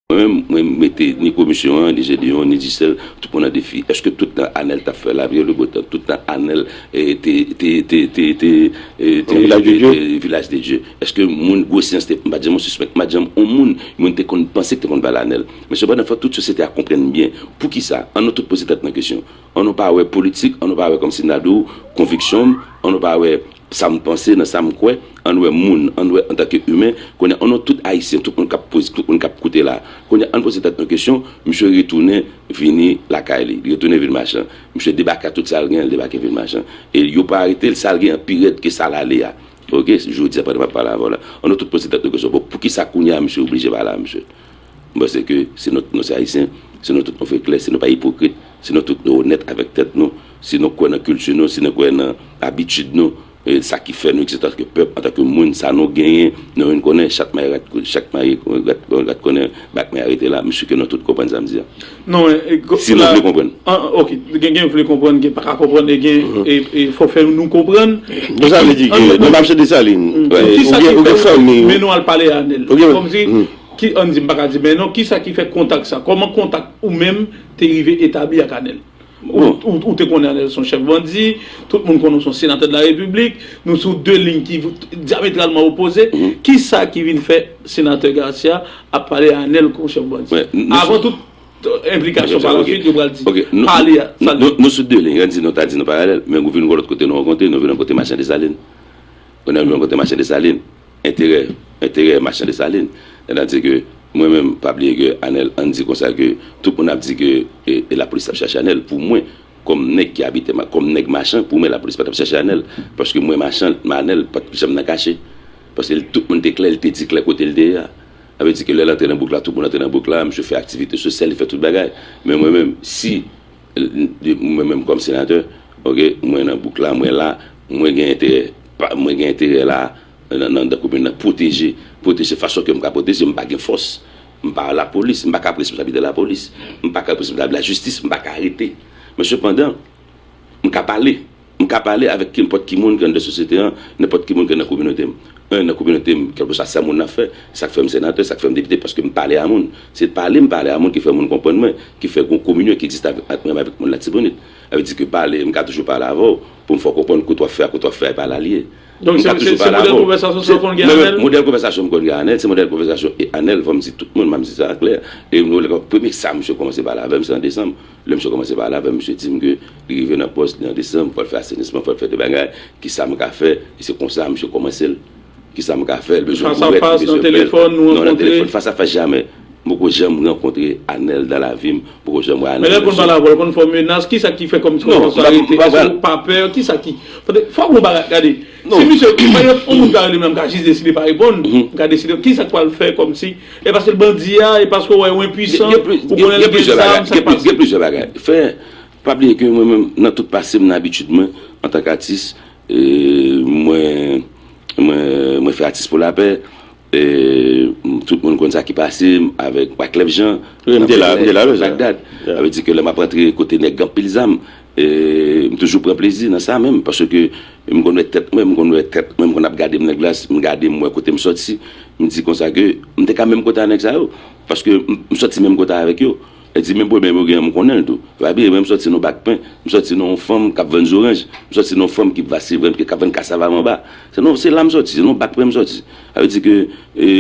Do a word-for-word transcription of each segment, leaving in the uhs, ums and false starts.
Mwen menm, mwen mete ni komisyon an, ni Jedeon, ni Dicel, tout moun an defi. Èske tout tan Anèl t ap fè lapli e le bo tan, tout tan Anèl eh, te, te, te, te, te, eh, te, Vilaj de Dye. Te Vilaj de Dye? Èske moun gwo seyans te, m pa t janm yon sispèk, m pa t janm yon moun, moun te konn panse ki te konn pale Anèl? Men sepandan, fò tout sosyete a konprann byen. Poukisa? Ann nou tout poze tèt nou kesyon. Ann nou pa wè politik, ann nou pa wè kòmsi m ta di w, konviksyon m, ann nou pa wè sa m panse, nan sa m kwè, ann wè moun, ann wè antanke imen, konnen ann nou tout Ayisyen, tout moun k ap poze, tout moun k ap koute la. Konnen ann poze tèt nou kesyon, misye retounen vini lakay li, li retounen vil machan. Misye debake ak tout sa l gen, l debake vil machan. E yo pa arete l, sa l gen an pi rèd ke sa l ale a. Ok, jodi a pandan m ap pale avè w la. Ann nou tout poze tèt nou kesyon, bon, poukisa kounye a misye oblije pale a misye? M panse ke si nou tout nou se Ayisyen, si nou tout nou vle klè, si nou pa ipokrit, si nou tout nou onèt avèk tèt nou, si nou kwè nan kilti nou, si nou kwè nan abitid nou, e sa ki fè nou egziste antanke pèp, antanke moun, sa nou genyen, nou vin konnen chat maye rat, chat maye rat, rat konnen bak men arete la, m si ke nou tout konprann sa m di a. Non, e, e, ko- Si nou la- vle konprann. Ah, ok, gen, gen vle konprann, gen pa ka konprann, e gen, e, e fò fè nou konprann. Bon, sa vle di ke nan mache Desalin, Ki sa ki fè ou mennen w al pale a Anèl? Kòmsi, ki, ann di, m pa ka di, men non, ki sa ki fè kontak sa? Kòman kontak ou menm te rive etabli ak Anèl? Ou, ou, ou te konnen Anèl se yon chèf bandi, tout moun konnen w se yon senatè de la repiblik, nou sou de liy ki dyametralman opoze. Ki sa ki vin fè senatè Garcia ap pale a Anèl kon chèf bandi? Avan tout enplikasyon pa la swit, yo pral di, pale a, sa l di. Nou sou de liy, ann di nou ta di nou paralèl, men ou vin yon lòt kote nou rankontre, nou vin rankontre machann Desalin. Kounye a nou rankontre machann Desalin. Enterè, enterè machann Desalin. Sètadi ke mwen menm, pa bliye ke Anèl, ann di konsa ke tout moun ap di ke e, e lapolis ap chache Anèl. Pou mwen, kòm nèg ki abite, ma- kòm nèg machan, pou mwen lapolis pa t ap chache Anèl. Paske mwen machan, Anèl pa t janm nan kache. Paske l- tout moun te klè, l te di klè kote l te ye a. Sa vle di ke lè l antre nan bouk la, tout moun antre nan bouk la, misye fè aktivite sosyal, li fè tout bagay. Men mwen menm, si mwen menm kòm senatè, ok, mwen nan bouk la, mwen la, mwen gen enterè, pa- mwen gen enterè la nan, nan, nan komin nan, pwoteje, pwoteje fason ke m ka pwoteje, m pa gen fòs, m pa lapolis, m pa ka pran responsablite lapolis, m pa ka pran responsablite lajistis, m pa ka arete. Men sepandan, m ka pale, m ka pale avèk nenpòt ki moun ki anndan sosyete an, nenpòt ki moun ki nan kominote m. En, nan kominote m, kèlkeswa sa moun nan fè, sa k fè m senatè, sa k fè m depite, paske m pale a moun. Se pale m pale a moun ki fè moun konprann mwen, ki fè gon kominyon ki egziste avèk, ant mwen avèk moun Latibonit. Sa vle di ke pale, m ka toujou pale avè w, pou m fè w konprann kote w ap fè a, kote w ap fè a, e pa la l ye. Donk, se, se, se modèl konvèsasyon sa w konn gen Anèl? Modèl konvèsasyon m konn gen Anèl, se modèl konvèsasyon e Anèl, fò m di tout moun, m di sa klè. E premye sa misye kòmanse pale avè m, se an desanm. Lè misye kòmanse pale avè m, misye di m ke li rive nan pòs li an desanm, fò l fè asenisman, fò l fè de bagay. Kisa m ka fè? E se konsa misye kòmanse l. Kisa m ka fè? L bezwen bourèt, li bezwen pèl. Non, nan telefòn, fas a fas, jamè. M poko janm rankontre Anèl dan lavi m. M poko janm wè Anèl. Men lè l konn pale avè w, l konn fè w menas, kisa ki fè kòmsi w konn sa rete? Èske w pa pè? Kisa ki, fò w gon bagay, gade. Si misye, pa egzanp, yon moun ka rele m la, m ka jis deside pa reponn. M ka deside, kisa k pral fè kòmsi? E paske l bandi a, e paske w wè w enpwisan, ou konnen l gen zam, sa k pase? Gen plizyè bagay. Fè, pa bliye ke mwen menm, nan tout pase m, nan abitid mwen, antanke atis, e, mwen, mwen, mwen fè atis pou lapè. E, tout moun konn sa ki pase m avèk Wyclef Jean. Wi, m te la, m te la, wi, sa. Bagdad. Sa vle di ke lè m ap rantre kote nèg anpil zam, e, m toujou pran plezi nan sa menm, paske m konn wè tèt mwen, m konn wè tèt mwen, m konn ap gade m nan glas, m gade m wè kote m sòti, m di konsa ke m te ka menm kote a nèg sa yo, paske m, m sòti menm kote avèk yo. E di menm pwoblèm yo genyen, m konnen l tou. Sa vle di, mwen, m sòti nan bak pen, m sòti nan yon fanm k ap vann zoranj, m sòti nan yon fanm ki va se vre, ki ap vann kasava anba. Se nan, se la m sòti, se nan bak pen m sòti. Sa vle di ke, e,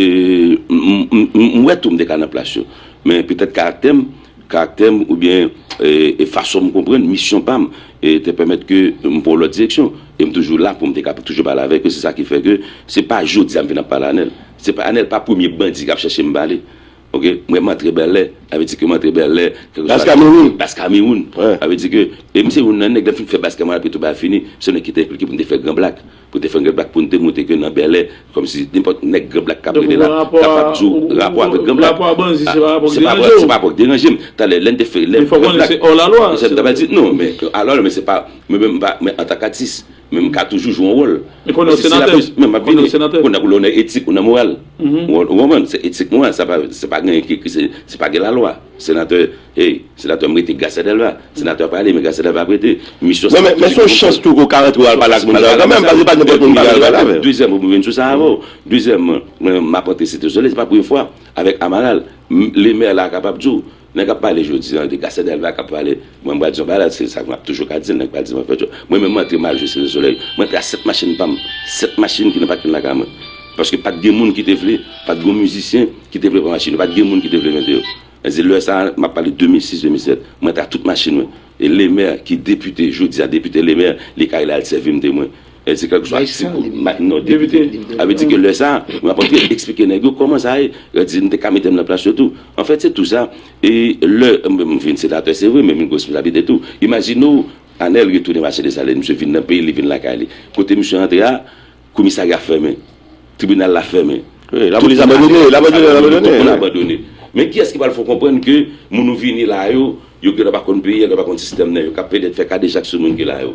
m, m, m, m wè tou m te ka nan plas yo. Men petèt karaktè m, karaktè m oubyen, e, e fason m konprann misyon pa m, e te pèmèt ke m pran yon lòt direksyon. E m toujou la pou m te ka toujou pale avèk yo. Se sa ki fè ke se pa jodi a m vin ap pale Anèl. Se pa, Anèl pa premye bandi k ap chèche m pale. Ok, mwen m antre Bèlè, sa vle di ke m antre Bèlè, kèlkeswa Bas Kamewoun. Bas Kamewoun. Sa vle di ke, e m se youn nan nèg, lè m fin fè Bas Kamewoun, apre tou bagay fini, se nou ki te enplike pou n te fè Gran Blak. Pou te fè Gran Blak, pou n te montre ke nan Bèlè, kòmsi nenpòt nèg Gran Blak k ap rete la, kapab di w rapò avèk Gran Blak. Rapò a bandi, se pa rapò ki deranje w. Se pa rapò ki deranje m. Talè, lè n te fè, lè Gran Blak. Men fò konnen se hors la loi. Non, men, alò, men se pa, mwen menm, m pa, men antanke atis, men m ka toujou jwe yon wòl. Men konnen w senatè. Men m ap vini. Konnen w senatè. Konnen w nan etik, ou nan moral. Ou, ou konprann? Se etik, moral, sa pa, se pa gen ki, ki, se, se pa gen lalwa. Senatè, hey, senatè, m rete Garcia Delva. Senatè ap pale, men Garcia Delva ap rete. Misyon sa. Men, men se yon chans tou ke w ka rantre w al pale ak moun sa yo kanmenm, paske pa nenpòt moun ki ka al pale avè w. Dezyèm, pou m vin sou sa avè w. Dezyèm, mwen, m ap rantre Site Solèy, se pa premye fwa, avèk Amaral. M- Lemè la kapab di w, nèg ap pale jodi a, de Gasèdèl la k ap pale. Mwen, m pral di yon bagay la, se sa m ap toujou ka di l, nèg pral di mwen fè djòl. Mwen menm, mwen antre, m al jwe Sire Solèy. Mwen antre a sèt machin pa m. Sèt machin ki nan pakin lakay mwen. Paske pa t gen moun ki te vle, pa t gen yon mizisyen ki te vle pran machin yo, pa t gen moun ki te vle mete yo. Sa vle di, lè sa a, m ap pale de mil sis, de mil sèt, mwen antre a tout machin mwen. E Lemè, ki depite, jodi a, depite Lemè, li ka rele al sèvi m temwen. E se kèlkeswa, non, depite. Sa vle di ke lè sa a, mwen ap antre eksplike nèg yo kòman sa ye. Yo di, m te ka mete m nan plas yo tou. Anfèt, se tou sa. E lè m, m vin senatè, se vre, men m vin gwo responsablite tou. Imajine w, Anèl retounen mache Desalin, misye vin nan peyi, li vin lakay li. Kote misye antre a, komisarya fèmen. Tribinal la fèmen. Wi, lapolis abandone, lapolis abandone. Tout moun abandone. Men kiyès ki pral fè w konprann ke moun ou vini la yo, yo genlè pa konn peyi a, yo pa konn sistèm nan yo, k ap petèt fè kadejak sou moun ki la yo?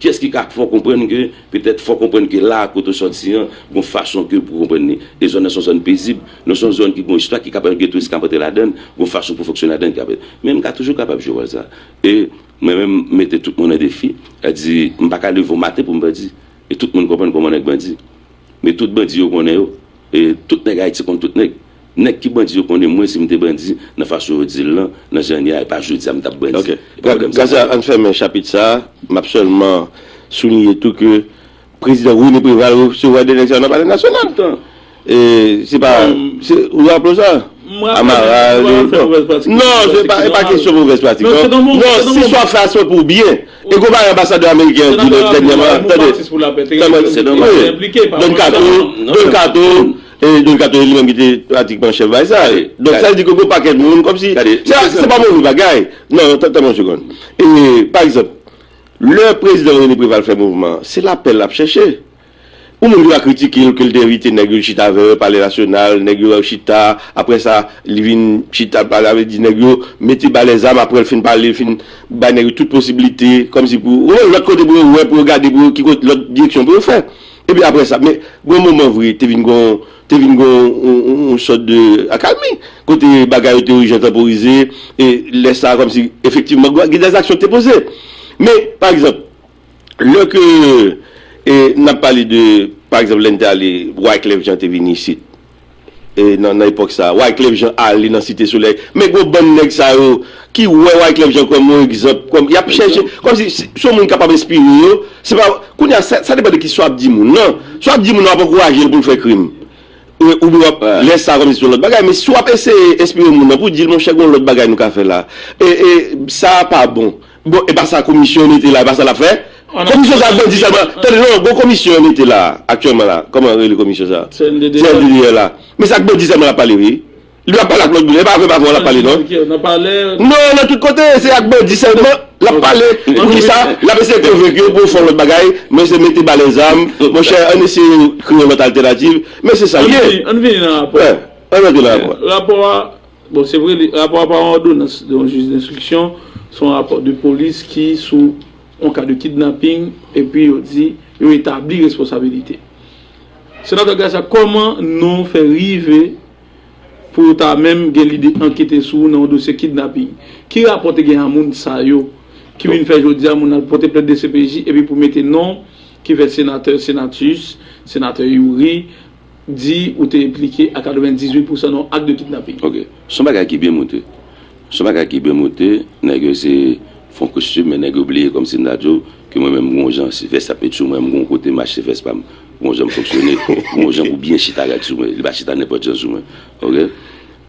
Kiyès ki ka fè w konprann ke, petèt, fè w konprann ke la kote w sòti an, gon fason ke pou konprann li? E zòn nan se yon zòn pezib, nou se yon zòn ki gon istwa, ki kapab gen touris k ap antre ladan l, gon fason pou fonksyone ladan l ki ap. Men m ka toujou kapab jwe wòl sa. E mwen menm, m mete tout moun an defi, sa di, m pa ka leve yon maten pou m bandi. E tout moun konprann kòman nèg bandi. Men tout bandi yo konnen yo. E tout nèg Ayiti konn tout nèg. Nèg ki bandi yo konnen mwen, si m te bandi, nan fason yo di l lan, nan jan l ye a, e pa jodi a m t ap bandi. Ok. E pa pwoblèm sa. Gras a, ann fèmen chapit sa a, m ap sèlman souliye tou ke prezidan René Préval resevwa de nèg sa yo nan Palè Nasyonal. Toutan. E se pa, se, ou raple w sa? Amaral, non, se pa, e pa kesyon movèz pratik, non. Non, si w ap fè sa, se pou byen. E konpare anbasadè ameriken an di lòt dènyèman, tande, tande, Don Kato, Don Kato, e Don Kato, li menm ki te pratikman chèf bagay sa. Donk, sa vle di ke gon pakèt moun, kòmsi, se, se pa move bagay. Non, tann, tann yon segonn. E, pa egzanp, lè prezidan René Préval fè mouvman an, se lapè l ap chèche. Ou menm ki va kritike l, ke l te envite nèg yo chita avè yo, Palè Nasyonal, nèg yo chita, apre sa, li vin chita pale avè, di nèg yo mete ba lèzam, apre l fin pale, fin bay nèg yo tout posiblite, kòmsi pou, ou menm lòt kote pou yo wè, pou yo gade, pou yo, ki kote, lòt direksyon pou yo fè. Epi apre sa, men, gon moman vre, te vin gon, te vin gon yon, yon, yon sòt de akalmi, kote bagay yo te orijè tanporize, e lè sa a, kòmsi, efektivman, gen dèzaksyon ki te poze. Men, pa egzanp, Lè ke, e, n ap pale de, pa egzanp, lè n te ale, Wyclef Jean te vini isit. E nan, nan epòk sa a, Wyclef Jean ale nan Site Solèy. Men gwo bann nèg sa yo ki wè Wyclef Jean kòm yon egzanp, kòm, y ap chèche, kòmsi se, se yon moun kapab enspire yo. Se pa, kounye a, sa, sa depann de ki sa w ap di moun nan. Si w ap di moun nan, w ap ankouraje l pou l fè krim. E, oubyen w ap lè sa kòmsi se yon lòt bagay. Men si w ap eseye enspire moun nan pou di l, monchè, gen yon lòt bagay nou ka fè la. E, e, sa a pa bon. Bon, e pa sa komisyon mete la, e pa sa l ap fè? Komisyon sa ak bandi sèlman. Tande, non, gon komisyon yo mete la, aktyèlman la. Kòman yo rele komisyon sa? C N D D L. C N D D L la. Men sa ak bandi sèlman l ap pale, wi. Li pa pale ak lòt moun, e pa avè, pa avè l ap pale, non? Non, nan tout kote, se ak bandi sèlman l ap pale. Poukisa? L ap eseye konvenk yo pou yo fè yon lòt bagay, men se mete ba lèzam. Monchè, ann eseye kreye yon lòt altènativ. Men se sa l ye. Ann vini, ann vini nan rapò a. Ann antre nan rapò a. Rapò a, Bon, se vre, li, rapò a pa yon òdonans de yon jij denstriksyon, se yon rapò de polis ki sou yon ka de kidnaping, epi yo di yo etabli responsabilite. Senatè Garcia, kòman nou fè rive pou yo ta menm gen lide ankete sou ou nan yon dosye kidnaping? Ki rapò te gen a moun sa yo ki vin fè jodi a moun al pote plent D C P J epi pou mete non ki fè senatè Senatus, senatè Youri, di ou te enplike a katrevenndizwit pousan nan yon ak de kidnaping. Ok. Se yon bagay ki byen moute. Se yon bagay ki byen moute. Nèg yo se fon kostim, men nèg yo bliye kòmsi m ta di w ke mwen menm, m gon jan, se vès ap met sou mwen, m gon kote m achte vès pa m. M gon jan m fonksyone, m gon jan pou byen chita rèd sou mwen. Li pa chita nenpòt jan sou mwen. Ok?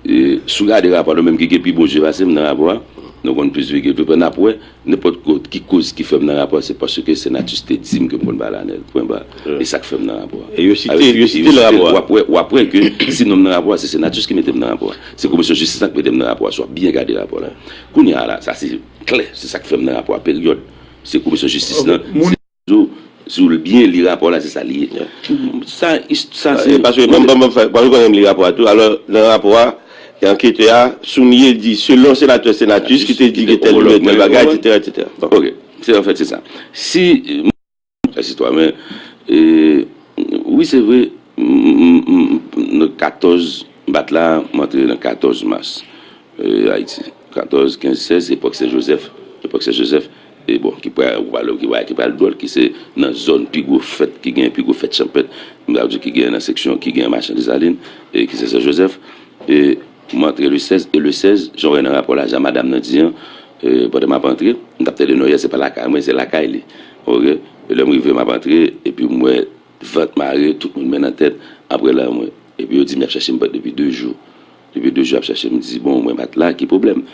E, si w gade rapò a, nou menm ki gen pi bon je pase m nan rapò a, nou konn plis vègil tou, n ap wè, nenpòt ko-, ki koz ki fè m nan rapò a, se paske Senatus te di m ke m konn pale anèl. Pwen ba. E sa k fè m nan rapò a. E yo site, yo site l nan rapò a. W ap wè, w ap wè ke si non m nan rapò a, se Senatus ki mete m nan rapò a. Se komisyon jistis lan ki mete m nan rapò a, si w ap byen gade rapò la. Kounye a la, sa se klè, se sa k fè m nan rapò a, peryòd. Se komisyon jistis lan. Si w byen li rapò la, se sa li ye. Sa, sa se. Paske, bon, bon, bon, fè, bon, nou konnen m li rapò a tou. Alò, nan rapò a, e anketè a souliye, di, selon senatè Senatus, ki te di ke tèl bagay, etsetera, etsetera. Bon. Ok. Se, anfèt, se sa. Si, e, sitwayen, e, wi, se vre, m, m, m, m, katòz, m pa t la, m antre nan katòz mas. e, Ayiti. Katòz, kenz, sèz, epòk Sen Jozèf. Epòk Sen Jozèf, e bon, ki pral, ou pale, ki pral, ki pral dwòl, ki se nan zòn pi gwo fèt, ki gen pi gwo fèt chanpèt, m ta di ki gen nan seksyon, ki gen machan Desalin, e ki se Sen Jozèf. E M antre le sèz, e le sèz, jan w wè nan rapò la, jan madanm nan di an, e, pandan m ap antre, m t ap tande non yè, se pa lakay mwen, se lakay li. Oke? E lè m rive, m ap antre, epi m wè vant mare, tout moun men nan tèt, ap rele mwen. Epi yo di m y ap chèche m pandan depi de jou. Depi de jou y ap chèche m, m di, bon, mwen pa t la, ki pwoblèm?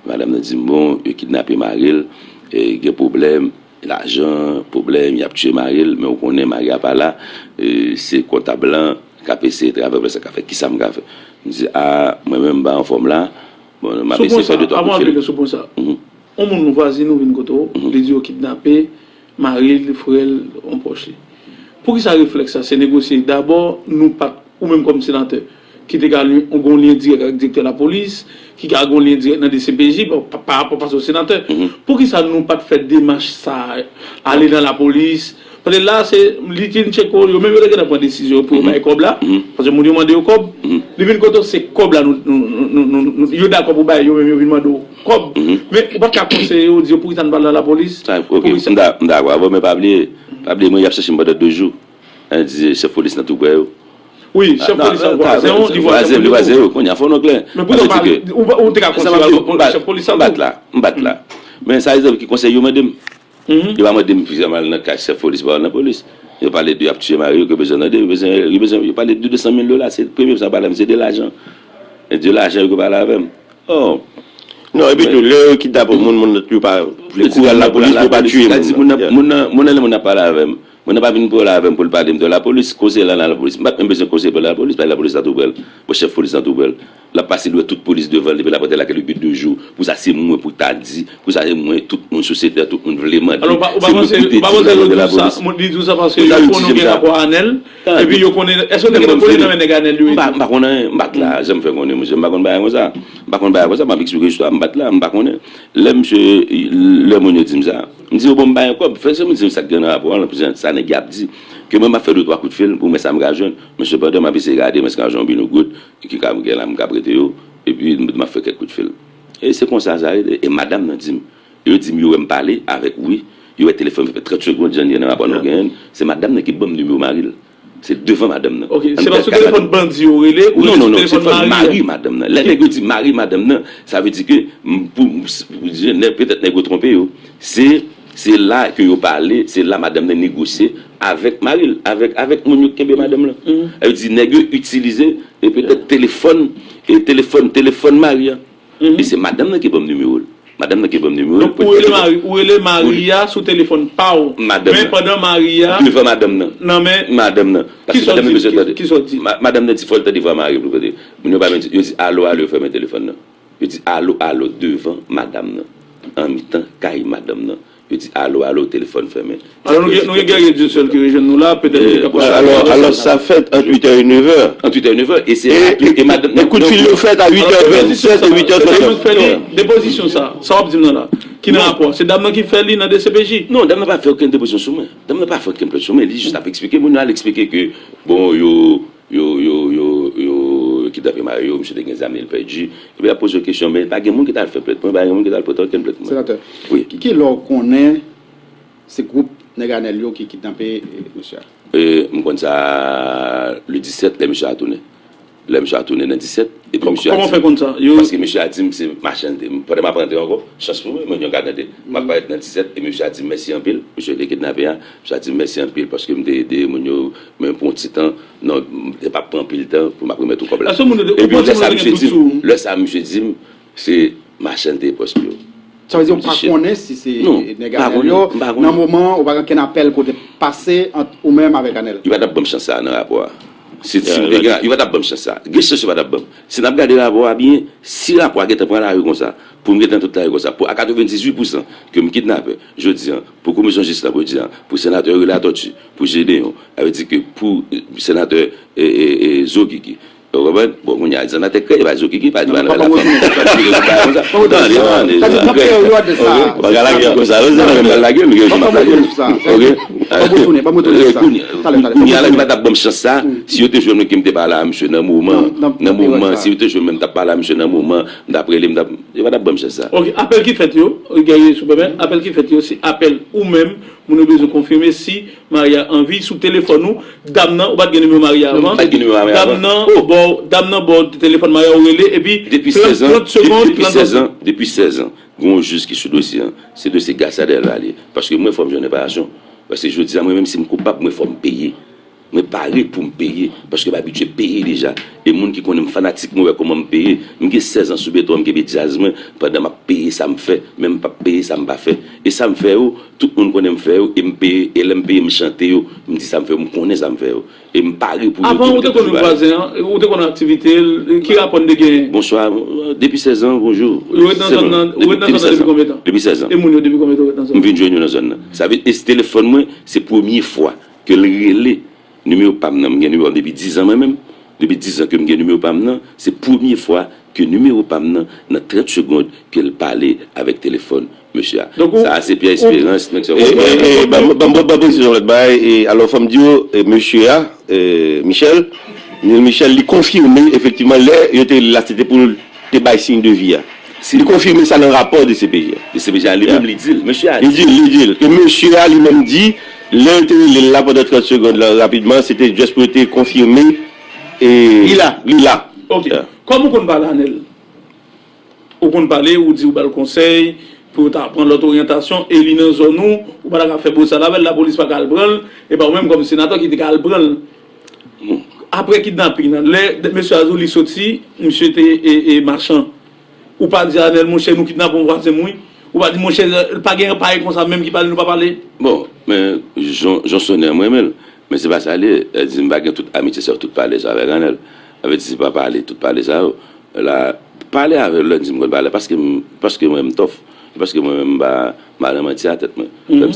Madanm nan di m, bon, yo kidnape mari l, e gen pwoblèm, lajan, pwoblèm, y ap tiye mari l, men ou konnen mari a pa la, e se kontab lan k ap eseye travay pou sa ka fè, kisa m ka fè? M di, a, mwen menm m pa anfòm la, bon, m ap eseye fè de twa kout fil. Avan antre nan sou pwen sa, yon moun vwazin ou vin kote w, li di yo kidnape mari l, frè l, yon pwòch li. Poukisa reflèks sa? Se negosye. Dabò, nou pa t, ou menm kòm senatè, ki te ka li- gon lyen dirèk ak direktè lapolis, ki ka gon lyen dirèk nan D C P J, pa pa rapò paske w senatè. Poukisa nou pa t fè demach sa, ale nan lapolis? Paske la, se li Tcheko, yo menm yo te gentan pran desizyon pou yo bay kòb la, paske moun yo mande yo kòb. Li vin kote w, se kòb la nou, nou, nou, nou, nou, yo dakò pou bay, yo menm yo vin mande w kòb. Men ou pa t ka konseye yo, di yo poukisa nou pa al nan lapolis? Sa, ok, m da- m dakò avè w, men pa bliye, pa bliye, mwen, y ap chèche m pandan de jou. An di chèf polis nan tou prè yo. Wi, chèf polis lan vwazen w, li vwazen w, li vwazen yo. Kounye a, fò nou klè. Men poukisa w pa, ou, ou te ka konseye chèf polis lan tou? M pa t la, m pa t la. Men sa, egzanp, ki konsèy yo mande m? Yo pa mande m pou m al nan kay chèf polis, pa al nan polis. Yo pale de y ap tiye mari yo, ke bezwen tande, yo bezwen, yo bezwen, yo pale de de san mil dola, se premye sa yo pale m, se de lajan. E de lajan yo ke pale avè m. Oh. Non, epi tou, lè yo kidnape moun, moun nan tou pa vle kouri al lapolis pou yo pa tiye moun nan. Moun nan, moun nan, lè moun nan pale avè m, moun nan pa vin pou pale avè m pou l pale m de lapolis, konseye la nan lapolis. M pa t menm bezwen konseye pou lapolis, paske lapolis la tou prè l. Bon, chèf polis la tou prè l. L ap pase, l wè tout polis devan l, depi l ap antre lakay li depi de jou. Pou sa, se mwen pou ta di, pou sa, se mwen, tout moun, sosyete a, tout moun vle mande. Alò, ou pa panse, ou pa panse yo di w sa, li di w sa paske yo konnen w gen rapò a Anèl, epi yo konnen, èske w te gentan konnen nan men nèg Anèl yo? M pa, m pa konn anyen, m pa t la, jan m fè konnen, monchè, m pa konn bagay konsa. M pa konn bagay konsa, m ap eksplike istwa, m pa t la, m pa konnen. Lè misye, lè moun yo di m sa, m di yo, bon, m pa gen kòb. Fè se moun di m sa k gen nan rapò a, sa nèg y ap di. Ke mwen, m ap fè de twa kout fil pou m wè sa m ka jwenn. Men sepandan, m ap eseye gade, m ap eseye jwenn yon bino goud ki ka gen la, m ka prete yo. Epi, m ap fè kèk kout fil. E se konsa sa rete. E madanm nan di m, yo di m, yo wè m pale avèk, wi. Yo wè telefòn fè trant segonn, jan l ye nan rapò nou genyen. Se madanm nan ki ban m nimewo mari l. Se devan madanm nan. Ok, se pa sou telefòn bandi yo rele, ou rele sou telefòn mari a? Non, non, non, se telefòn mari madanm nan. Lè nèg yo di mari madanm nan, sa vle di ke, m, pou, m, s- pou di, nèg, petèt nèg yo twonpe yo. Se, se la ke yo pale, se la madanm nan negosye avèk mari l, avèk, avèk moun yo ki kenbe madanm nan. Sa vle di nèg yo itilize, e petèt telefòn, e telefòn, telefòn mari a. E se madanm nan ki ban m nimewo l. Madanm nan ki ban m nimewo l. Donk, ou rele mari, ou rele mari a sou telefòn pa w. Men pandan mari a devan madanm nan. Nan men madanm nan. Paske madanm nan bezwen tande. Kisa w di? Ma- madanm nan di fò l tande vwa mari pou tande. Moun yo pa menm di, yo di alo, alo, yo fèmen telefòn nan. Yo di alo, alo devan madanm nan. An mitan kay madanm nan. Yo di alo, alo, telefòn fèmen. Alò, nou gen, nou gen Guerrier Dieuseul ki rejwenn nou la, petèt li kapab. Alò, alò, sa fèt ant uit è e nèf è. Ant uit è e nèf è, e se rapid, e madanm, e kout fil yo fèt a uit è vennsèt e uit è trant. Depozisyon sa, sa w ap di m nan la, ki nan rapò, se dam nan ki fè li nan D C P J? Non, dam nan pa fè okenn depozisyon sou mwen. Dam nan pa fè okenn plent sou mwen, li jis ap eksplike moun yo, al eksplike ke, bon, yo, yo, yo, yo, yo kidnape mari yo, misye te gen zam li, l pèdi. Epi y ap poze w kesyon, men pa gen moun ki t al fè plent mwen, pa gen moun ki t al pote okenn plent mwen. Senatè, wi, ki, ki lè w konnen se gwoup nèg Anèl yo ki kidnape, e, mesye a? E, m konn sa le disèt, lè mesye a tounen. Lè mesye a tounen nan disèt, epi mesye a di m, paske mesye a di m se machann te, pandan m ap rantre ankò, chans pou mwen, mwen gen yon kat dantite. M ap parèt nan disèt, e mesye a di m mèsi anpil, mesye yo te kidnape a, mesye a di m mèsi anpil paske m te ede moun yo, men pou yon ti tan, non, m te p ap pran anpil tan pou m ap remèt ou kòb la. Èske moun yo te, ou panse moun yo te gen dout sou ou? Lè sa, misye di m, se machann te pòs pou yo. Sa vle di ou pa konnen si se nèg Anèl yo, nan moman, ou pa gen okenn apèl kote pase ant ou menm avèk Anèl? Yo pa t ap ban m chans sa a nan rapò a. Si, si m te gen, yo pa t ap ban m chans sa a. Gen chans yo pa t ap ban m. Si n ap gade rapò a byen, si rapò a gentan pran lari konsa, pou m gentan tout lari konsa, pou a katrevendizuit pousan ke m kidnapè, jodi a, pou komisyon jis la, pou di a, pou senatè Rila Tòti, pou Jedeyon, sa vle di ke pou, e, senatè, e, e, e, Zo Kiki, Ou konprann? Bon, kounye a, senatè kreye, pa Zo Kiki, pa di pa nan lafòm. Tande, tande, tande. Bagay la gen konsa, lòt se nan menm lage, men gen jan m ap lage. Ok? Kounye a la, yo pa t ap ban m chans sa. Si yo te jwenn mwen ke m te pale a misye nan moman, nan moman, si yo te jwenn mwen, m t ap pale a misye nan moman, m t ap rele, m t ap, yo pa t ap ban m chans sa. Ok, apèl ki fèt yo, Guerrier, si w pèmèt, apèl ki fèt yo, se apèl ou menm, Moun yo bezwen konfime si Maria anvi sou telefòn ou. Dam nan, ou pa t gen nimewo Maria avan. Dam nan bò, dam nan bò telefòn Maria ou rele, epi depi sèz an, depi sèz an, depi sèz an, gen yon jij ki sou dosye an. Se dosye Garcadella li ye. Paske mwen, fò m jwenn reparasyon. Paske jodi a, mwen menm, si m koupab, mwen, fò m peye. Mwen pare pou m peye, paske m abitye peye deja. E moun ki konnen m fanatik mwen wè kòman m peye. M gen sèz an sou beton an, m kenbe djaz mwen, pandan m ap peye sa m fè, men m p ap peye sa m pa fè. E sa m fè yo, tout moun konnen m fè yo, e m peye, e lè m peye, m chante yo, m di sa m fè yo, m konnen sa m fè yo. E m pare pou yo tou, m te toujou pare. Avan, ou te konn vwazen an, ou te konn aktivite l, ki rapò n te genyen? Bonswa, depi sèz an, bonjou. Ou ret nan zòn nan, ou ret nan zòn nan depi konbyen tan? Depi sèz an. E moun yo, depi konbyen tan ou ret nan zòn nan? M vin jwenn yo nan zòn nan. Sa vle, e se telefòn mwen, se premye fwa ke l rele nimewo pa m nan. M gen nimewo a depi diz an mwen menm. Depi diz an ke m gen nimewo pa m nan, se premye fwa ke nimewo pa m nan, nan trant segonn, ke l pale avèk telefòn mesye a. Sa a se Pierre Espérance, nèg sa yo konprann. Ban m presizyon lòt bagay. Alò, fò m di w, mesye a, Michel, Michel, li konfime efektivman lè yo te rele l la, se te pou l te bay siy de vi a. Li konfime sa nan rapò de C P J a. De C P J a li menm, li di l. Mesye a li di l, li di l. E mesye a li menm di, lè yo te rele l la pandan trant segonn la, rapidman, se te just pou yo te konfime li la. Ok. Kòm ou konn pale, Anèl, ou konn pale, ou di ou ba l konsèy pou yo ta pran lòt oryantasyon, e li nan zòn ou, ou pa ta ka fè bout sa l avè l, lapolis pa ka al pran l, e pa ou menm kòm senatè ki te ka al pran l. Apre kidnaping nan, lè mesye a di w li soti, misye te e, e machan. Ou pa di, Anèl, monchè, nou kidnape yon vwazen m, wi. Ou pa di, monchè, pa gen anpaye konsa menm ki pale, nou pa pale. Bon, men, Jon, Jon Sonè, mwen renmen l. Men se pa sa l ye. L di m pa gen tout amitye sa yo, tout pale sa yo avèk Anèl. Sa vle di, se pa pale, tout pale sa yo. La, pale avè l, lè l di m konn pale, paske m, paske mwen, m tòf. Paske mwen menm, m pa, m pa nan manti a tèt mwen. Lè m